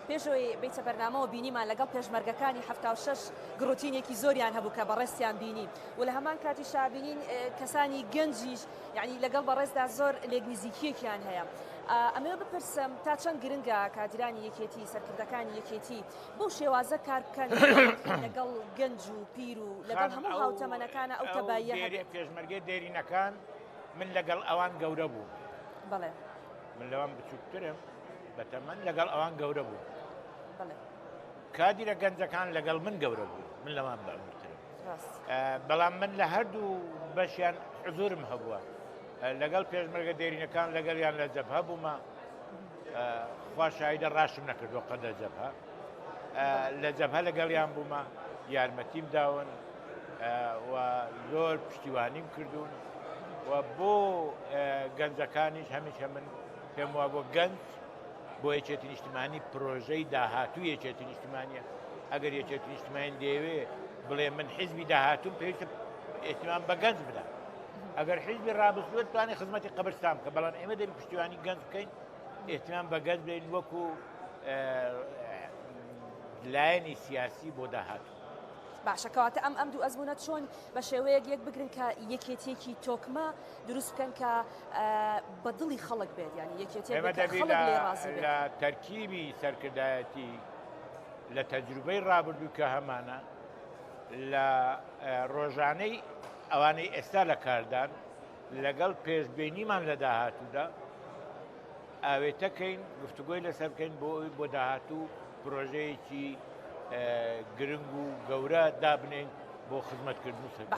پێشەوەی بیتە بەرنامەوە بینیمان لەگەڵ پێشمەرگەکانی 76 گڕوتینێکی زۆریان هەبوو کە بەڕێزتیان بینی و لە هەمان کاتیشا بینین کەسانی گەنجیش یعنی لەگەڵ بەڕێزدا زۆر لێک نزیکیەکیان هەیە. ئەمەوێ بپرسم تا چەند گرنگە کادرانی یەکێتی سەرکردەکانی یەکێتی بەو شێوازە کار بکەن لەگەڵ گەنج و پیر و لەگەڵ هەموو هاوتەمەنەکانە ئەو تەباییە هەبێت؟ پێشمەرگەی دێرینەکان من لەگەڵ ئەوان گەورە بووم. بەڵێ. من لەوان بچووکترم بەتەمەن لەگەڵ ئەوان گەورە بووم. بەڵێ. کادیرە گەنجەکان لەگەڵ من گەورە بوون من لەوان بەعومرترم. بەڵام من لە هەردوو بەشیان حزورم هەبووە لەگەڵ پێشمەرگە دێرینەکان لەگەڵیان لە جەبهە بوومە خوا شایدە ڕاشم نەکردووە قەت لە جەبهە لە جەبهە لەگەڵیان بوومە یارمەتیم داون و زۆر پشتیوانیم کردوون و بۆ گەنجەکانیش هەمیشە من پێم وا بۆ گەنج بۆ یەکێتی نیشتمانی پرۆژەی داهاتوو یەکێتی نیشتمانیە ئەگەر یەکێتی نیشتمانی دەیەوێ بڵێ من حیزبی داهاتووم پێویستە ئێتیمان بە گەنج بدە ئەگەر حیزبی ڕابستووە توانێت خزمەتی قەبرستان بکە بەڵام ئێمە دەبی پشتیوانی گەنج بکەین ئێتیمان بە گەنج بین وەکو لایەنی سیاسی بۆ داهاتوو. باشە کەواتە ئەم ئەم دوو ئەزمونە چۆن بە شێوەیەک یەک بگرن کە یەکێتیەکی تۆکمە دروست بکەن کە بە دڵی خەڵک بێت یعنی یەکێتیەک ئێمە بێت کە دەبی خەڵک لە لێی ڕازی بێت. لە تەرکیبی سەرکردایەتی لە تەجروبەی ڕابردوو کە هەمانە لە ڕۆژانەی ئەوانەی ئێستا لە کاردان لەگەڵ پێشبینیمان لە داهاتوودا ئاوێتەکەین گفتوگۆی لەسەر بکەین بۆ ئەوی بۆ داهاتوو پرۆژەیەکی گرنگ و گەورە دابنێین بۆ خزمەتکردن و سەرکەوتن.